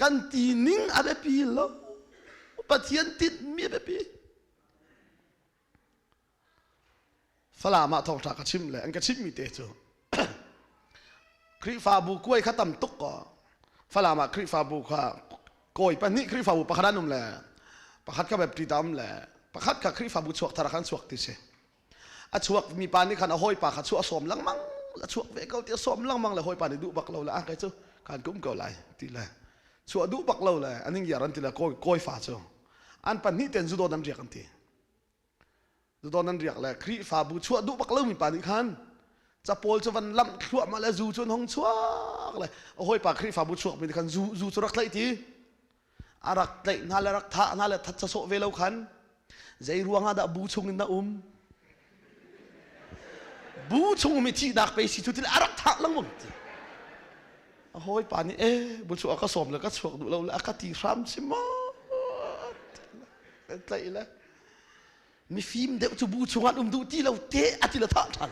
Kan ti ning a biapi lo. Pathian tinhmi a biapi. Falam ah thawngṭha ka chim le an ka chimhmi te cu Khrihfabu kuai kha tam tuk ko. Falam ah Khrihfabu kha kawi pahnih Khrihfabu pakhat an um le pakhat kha Baptist a um le pakhat kha Khrihfabu chuak thar khan chuak ti si. A chuak mi pa nih khan a hawipa kha chuah a sawm lengmang a chuak ve ko ti a sawm lengmang le hawipa nih duh bak lo le a kai cu kan kum ko lai ti le chuah duh bak lo le an ing an ti le kawi kawi fa cu an pahnih ten zu dawt an riak an ti. Zudon an riak le Khrihfabu chuah duh bak lomi pa nih khan capawl cu van lamh thluahmah le zu cu an hong chuak le a hawipa Khrihfabu chuakmi nih khan zu zu cu rak tlaih ti a rak tlaih hna le rak thah hna le that sawh ve lo khan zei ruangah dah bu chung in na um bu chung mi thihnak pe si cu til a rak thah lengmang ti a hawipa nih e bu chuah ka sawm le ka chuak duh lo le a ka ti hram si maw tlaih le mifim deuh cu bu chungah um duh ti lo te a ti le thah ṭhan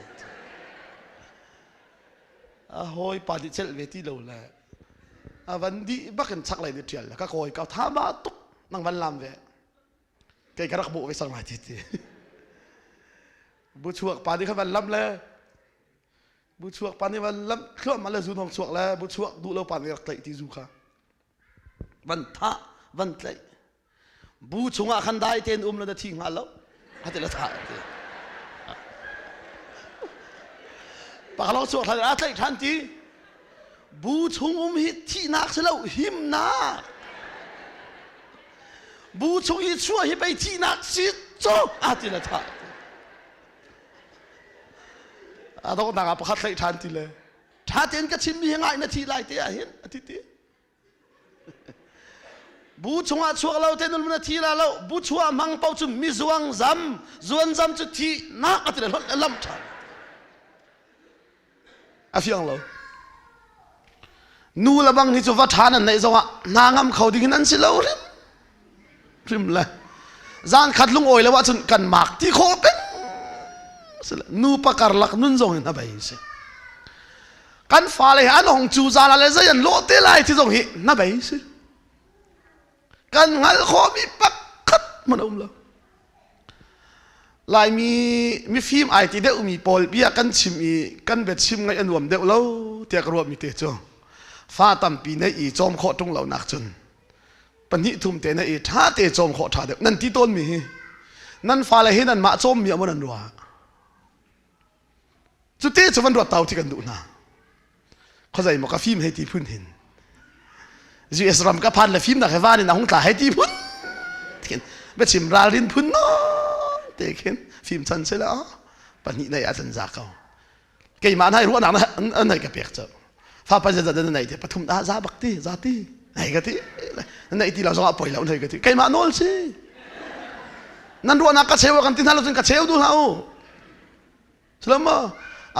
a hawi pa nih celh ve ti lo le a van dih bakin chak lei nih ṭial le ka kawi ka tha ma tuk nang van lam ve kei ka rak bawh ve sang lai ti ti bu chuak pa nih kha van lam le bu chuak pa nih van lam thluahmah le zu nong chuak le bu chuak duh lo pa nih rak tlaih ti zu kha van thah van tlaih bu chungah khan dai tein um la na thi hnga lo a ti la thah ti pakalo chuak than a tlaih than ti bu chung um hi thihnak si lo himnak bu chung i chuah hi pei thihnak si cu a ti la thah a donghnak ah pakhat tlaih than ti le ṭha tein ka chimmi hi ngai na thi lai te ah hin a ti ti Bu chungah chuak lo te nun na thi la lo bu chuah hmang pau cu mi zuang zam zuan zam cu thi nak a ti le lam ṭhan a fiang lo nu le bang hi cu va ṭhan an neih zongah hna ngam kho ding in an si lo hrim hrim le zan khat lungawi lo ahcun kan mak ti khawh peng nu pa karlak nun zong in a bei si kan fale hi an hong cu zala le zei an lawh te lai ti zong hi na bei si kan hngalh khawhmi pakhat hmanh a um lo Laimi mifim ai ti deuhmi pawl bia kan chim i kan biachim ngaih a nuam deuh lo tiah ka ruahmi te cu fa tampi neih i cawm khawh ṭung lo nak cun pahnih thum te na i ṭha te cawm khawh ṭha deuh nan ti tawnmi hi nan fale hi nanmah cawmmi ah maw nan ruah Cuti cu van ruat tau ti kan duh hna. Khuazei maw ka fim hei ti phun hin. US ram ka phan le fimnak he van in a hung tla hei ti phun. Khin biachim ralrin phun no te khin fim chan se la pahnih nei a chan za ko. Keimah nai ruahnak na nei ka pek cu. Fa pa za na nei te pathum da za bak ti za ti nei ka ti nei ti lo zong ah poi lo nei ka ti keimah nawl si. Nan ruahnak ka cheu kan ti hna lo cun ka cheu duh hlah u. Sulama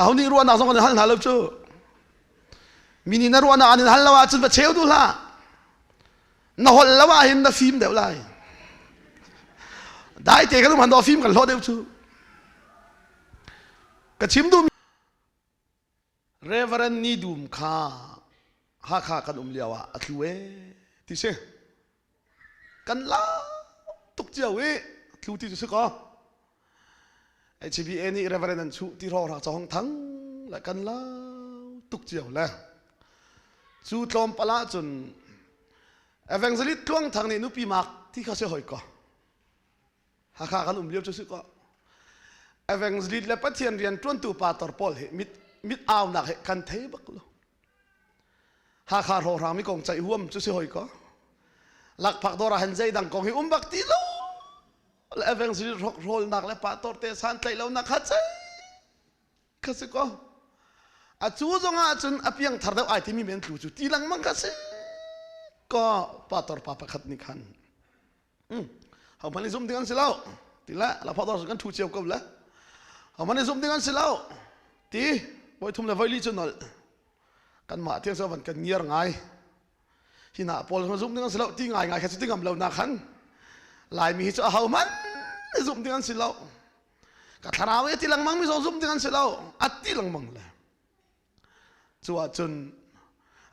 aho nih ruahnak zong kan hal hna lo cu. Mi nih na ruahnak an in hal lo ahcun va cheu duh hlah. Na holh lo ahhin na fim deuh lai. Dai te kan um han fim kan hlawh deuh cu. Ka chim duh Reverend Ni Dum kha Hakha kan um lio ah a tlu e ti si. Kan lau tuk cio i tlu ti cu si kaw. HBA nih Reverend an chuh ti hrawng rak cawng thang le kan lau tuk cio le cu tlawmpal ah cun Evangelist Tluang Thang nih nupi mak ti kha si hoi ko. Hakha kan um lio cu si ko. Evangelist le Pathian rian ṭuantu pastor pawl hi mit mit aunak he kan thei bak lo. Hakha hrawnghrang mi kong ceih huam cu si hoi ko. Lakphak dawr ah hin zeidang kong hi um bak ti lo. Le evangelist hrawlnak le pastor te san tlaih lo nak kha cei kha si ko. A cu zong ah cun a piang thar deuh ai timi men tlu cu ti lengmang kha si ko pastor pa pakhat nih khan ho hmanh i zum ding an si lo ti le la dor kan thu cio ko le ho hmanh i zum ding an si lo ti voi thum le voi li cu nol kanmah tiang cu van kan ngiar ngai hi na pawl zum ding an si lo ti ngai ngai kha cu ti ngam lo na khan laimi hi cu a ho hmanh i zum ding an si lo ka thlarau e ti lengmang mi zong zum ding an si lo a ti lengmang le cu ahcun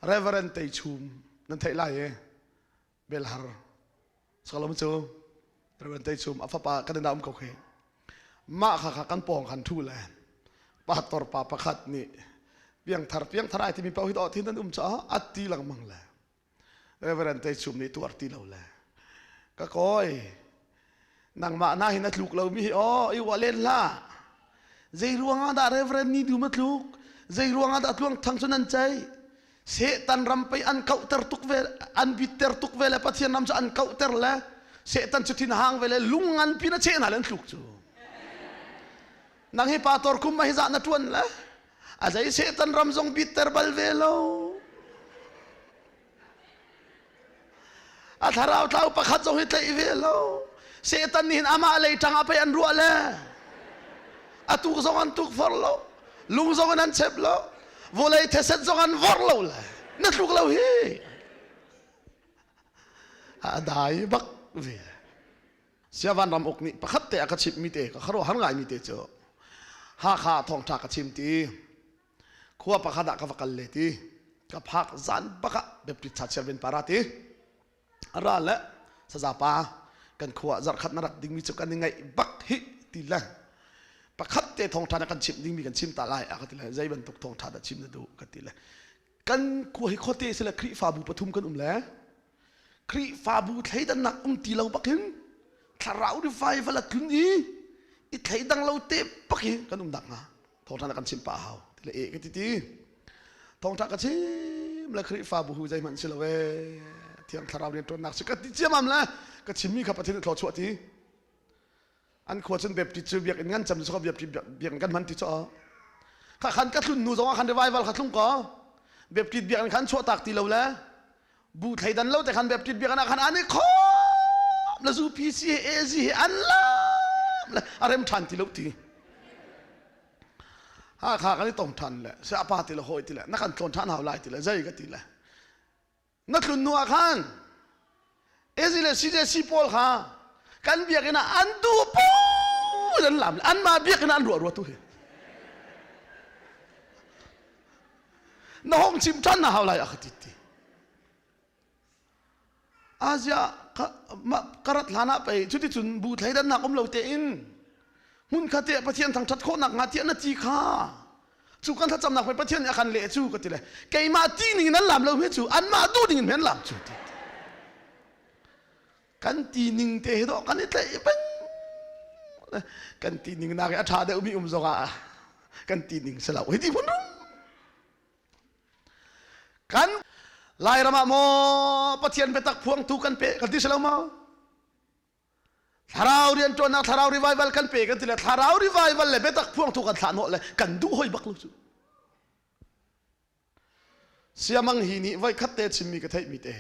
Reverend Tei Chum nan theih lai e. Belhar Sakalom cu Reverend Tei Chum a fapa kan ina um ko khi mah kha kha kan pawng khan thu le pastor pa pakhat nih piangthar piangthar ai timi paoh hi dawh thin an um caah a ti lengmang le Reverend Tei Chum nih tuar ti lo le ka kawi nangmah na hin a tluk lomi hi aw i uah len hlah zei ruangah dah Reverend ni dum a tluk zei ruangah dah tluang thang cu nan ceih Satan ram pei an kauhter tuk ve an bitter tuk ve le Pathian ram cu an kauhter le Satan cu thin hang ve le lung ngan pin a cheh hna le an tluk cu nang hi pastor kum ma hi zah na tuan le a zei Satan ram zong bitter bal ve lo a thlarau tlau pakhat zong hi tlaih ve lo Satan nih hin amah lei ṭang ah pei an ruah le a tuk zong an tuk for lo lung zong in an chep lo vawlei theset zong an vorh lo le na tluk lo hi a dai bak ve Siavan ram uk nih pakhat te a ka chimh mi te ka kharuah har ngai mi te cu Hakha thawngṭha ka chim ti khua pakhat ah ka va kal le ti ka phak zan bak ah Baptist Church Chairman para ti ra le saza pa kan khua zarkhat na rak dingmi cu kan i ngaih bak hi ti le pakhat te thawngṭha na kan chimh dingmi kan chim ta lai a ka ti le zei bantuk thawngṭha dah chim na duh ka ti le kan khua hi khuate si le Khrihfabu pathum kan um le Khrihfabu thleidannak um ti lo bakin thlarau revival a tlun i i thleidang lo te bak hi kan um dak hnga thawngṭha na kan chim pah hau ti le e ka ti ti thawngṭha ka chim le Khrihfabu hu zeihmanh si lo e thiang thlarau rianṭuannak si ka ti ciamam le ka chimmi kha Pathian nih thluachuah ti an khua cun Baptist cu biakinn ngan cem cu Baptist biakinn kan hman ti cu kha khan ka tlun nu zong ah khan revival kha tlung ko Baptist biakinn khan chuah tak ti lo le bu thleidan lo te khan Baptist biakinn ah khan an i khawm le zu PC he AZ he an lam le a rem ṭhan ti lo ti ha kha kan i tong ṭhan le se apa ti le hawi ti le na kan tlawn ṭhan hau lai ti le zei ka ti le na tlun hnu ah khan AZ le CJC pawl kha kan biakinn ah an duh paoh an lam anmah biakinn ah an ruah rua tu hi na hong chim ṭhan na hau lai a ka ti ti Asia ka rat hlan ah pei cuticun bu thleidannak um lo tein hmun khat te Pathian thangṭhat khawhnak hnga tiah na ti kha cu kan thlacamnak pei Pathian nih a kan leh cu ka ti le keimah ti ning in an lam lo hi cu anmah duh ning in an lam cu ti kan ti ning te hi dawh kan i tlaih peng kan ti ning nak i a ṭha deuhmi um zong ah kan ti ning si lo hi ti phun rum kan Lairam ah maw Pathian biatak phuangtu kan pe kan ti si lo maw Thlarau rianṭuannak thlarau revival kan pe kan ti le thlarau revival le biatak phuangtu kan thlah hnawh le kan duh hoi bak lo cu. Siamang hi nih voi khat te chimmi ka theihmi te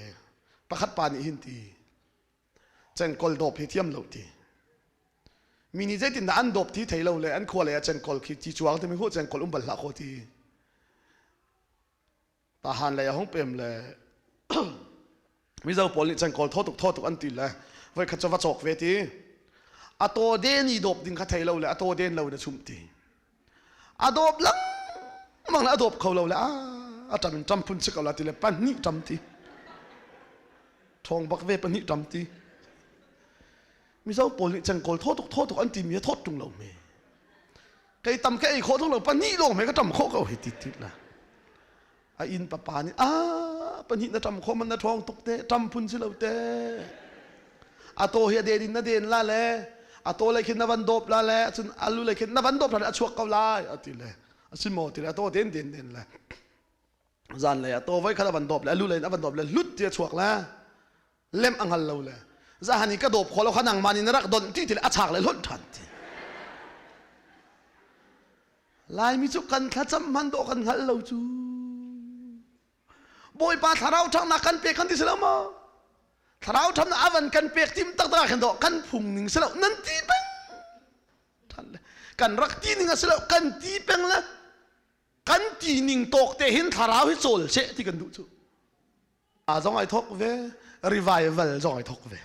pakhat pa nih hin ti cengkol dawp hi thiam lo ti mi nih zeitindah an dawp ti thei lo le an khua lei ah cengkol khi ci cuang timi hu cengkol um bal hlah kho ti Tahan lei a hung pem le Mizo pawl nih cengkawl thaw tuk thaw tuk an ti le voikhat cu va cawk ve ti a taw den i dawp ding kha thei lo le a taw den lo in a chumh ti a dawp lengmang le a dawp kho lo le a ṭam in ṭam phun si ko la ti le pahnih ṭam ti ṭhawng bak ve pahnih ṭam ti Mizo pawl nih cengkawl thaw tuk thaw tuk an timi a thawt ṭung lo me kei tam ka ei khawh tung lo pahnih lawng he ka ṭam khawh ko hi ti ti la a inn papa nih a pahnih na ṭam khawh man na ṭhawng tuk te ṭam phun si lo te a taw hi a den in na den la le a taw lei khin na van dawp la le cun alu lei khin na van dawp la a chuak ko lai a ti le a si maw ti le a taw den den den le zan lei a taw voi khat a van dawp le alu lei in a van dawp le hlut ti a chuak le lem a hngal lo le zahan i ka dawp kho lo kha nangmah nih na rak donh ti ti le a chak le hlonh ṭhan ti Laimi cu kan thlacam hman dawh kan hngal lo cu Bawipa thlarau ṭhangnak kan pek kan ti si lo maw thlarau ṭhamnak a van kan pek tim taktak ah khin dawh kan phung ning si lo nan ti peng ṭhan le kan rak ti ning a si lo kan ti peng le kan ti ning tawk te hin thlarau hi cawl seh ti kan duh cu a zong ai thok ve revival zong ai thok ve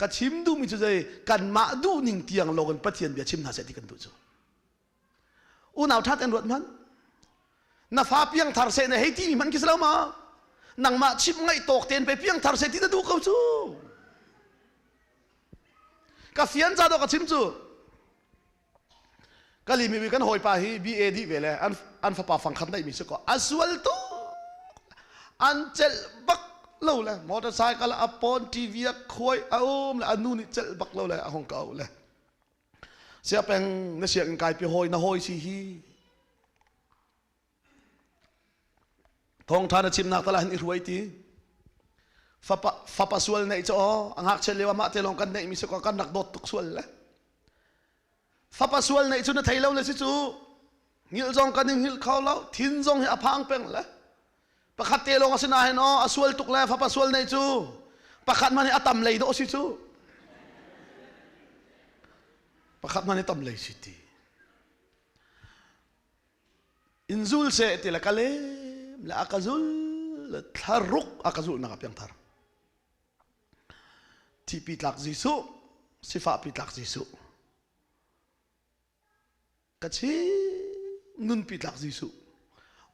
ka chim duhmi cu zei kanmah duh ning tiang lawng in Pathian bia chim hna seh ti kan duh cu unau ṭha ten ruat hmanh na fa piang thar seh na hei ti mi hmanh khi si lo ma? Nangmah chimh ngaih tawk tein pe piangthar seh ti na duh ko cu. Ka fian ca dawh ka chim cu. Kalimi mi kan hawipa hi BA dih ve le an, an fapa fangkhat neih mi si ko. A sual tuk. An celh bak lo le motorcycle a pawn TV a khuai a um le a nu nih celh bak lo le a hong ka au le. Sia peng na sianginn kai pi hawi na hawi si hi. Thawngṭha na chimnak tal ah hin i hruai ti. Fapa, fapa sual neih cu aw, a ngakchia lio ah mah te lawng kan neihmi si kaw kan rak dawt tuk sual le. Fapa sual neih cu na thei lo le si cu. Hngilh zong kan i hngilh kho lo, thin zong hi a phang peng le. Pakhat te lawng a si nain aw, a sual tuk le fapa sual neih cu. Pakhat hmanh hi a tam lei dawh si cu. Pakhat hmanh hi tam lei si ti. In zul seh ti le ka lem le a ka zul le thlaruk a ka zulhnak a piangthar. Thihpi tlak Jesuh, sifahpi tlak Jesuh. Ka chim nunpi tlak Jesuh.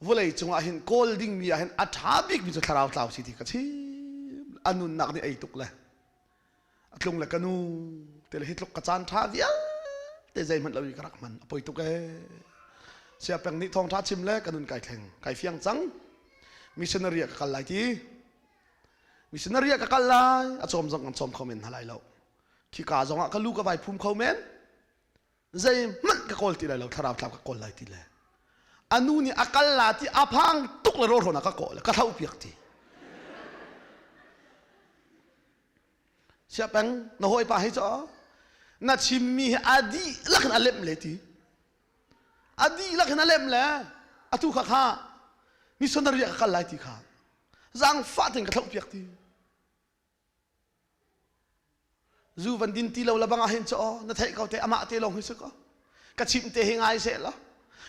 Vawlei cungah hin kawl dingmi ah hin a ṭha bikmi cu thlarau tlau si ti ka chim. A nunnak nih ei tuk le a tlung le ka nu te le hi tluk ka caan ṭha vialte zeihmanh lo i ka rak hman a poi tuk ee sia peng nih thawngṭha chim le ka nun kai thleng kai fiang cang missionary ah ka kal lai ti missionary ah ka kal lai a cawm zong kan cawm kho men hna lai lo khika zong ah ka lu ka vai phum kho men zeihmanh ka kawl ti lai lo thlarau thlau ka kawl lai ti le a nu nih a kal la ti a phang tuk le rawlhrawn ah ka kawl ka thlo piak ti Siapeng na hawipa hi cu na chimmi hi a dihlak in a lemh le ti a dihlak in a lemh le atu kha kha missionary ah ka kal lai ti kha zaangfah tein ka thloh piak ti zu van din ti lo la bang ah hin cu na theih ko te amah te lawng hi si ko ka chimh te hi ngai seh la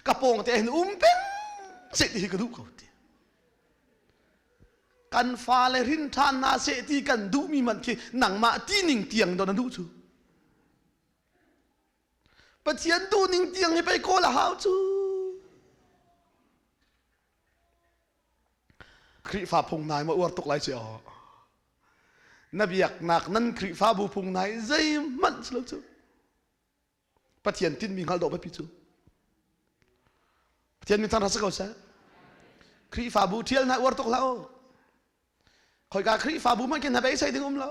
ka pawng te hin um peng seh ti hi ka duh ko ti Kan fale hrin ṭhan hna seh ti kan duhmi man khi nangmah tining tiang don a duh cu. Pathian duhning tiang hi pei kawl a hau cu. Khrihfa phung nai ma uar tuk lai ci aw. Na biaknak nan Khrihfabu phung nai zeihmanh si lo cu. Pathian tinhmi hngalh dawh biapi cu. Pathian min thang si ko seh. Khrihfabu ṭhial hna uar tuk hlah u. Khoika Khrihfabu hmanh khin hna beisei ding um lo.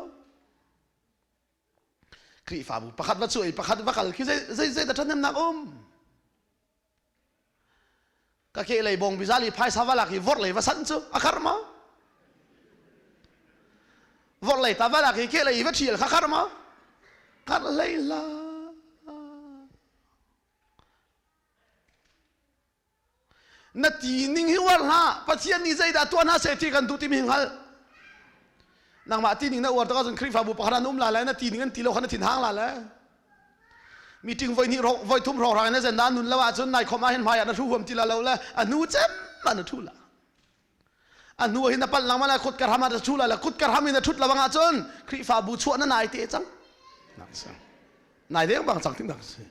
Khrihfabu pakhat va cuai pakhat va kal khi zei zei zei dah ṭhahnemnak um. Ka ke lei bong bizali phaisa va lak i vor lei va san cu a khar ma? Vor lei ta va lak i ke lei va ṭhial kha khar ma? Khar hlei hlah. Na ti ning hi uar hlah. Pathian nih zeidah tuah hna seh ti kan duh timi hi hngal. Nangmah ti ning na uar tik ahcun Khrihfabu pakhat ah na um la le na ti ning an ti lo kha na thin hang la le. Meeting voi hnih voi thum hrawnghrang in na zen na nun lo ahcun nai khom ah hin hmai ah na thu huam ti la lo le a hnu cem ah na thu la. A hnu hin na palh langma la kut kar ham ah na thu la le kut kar ham in na thut lawang ahcun Khrihfabu chuah na nai te cang. Nai deng bang cang ting dak si.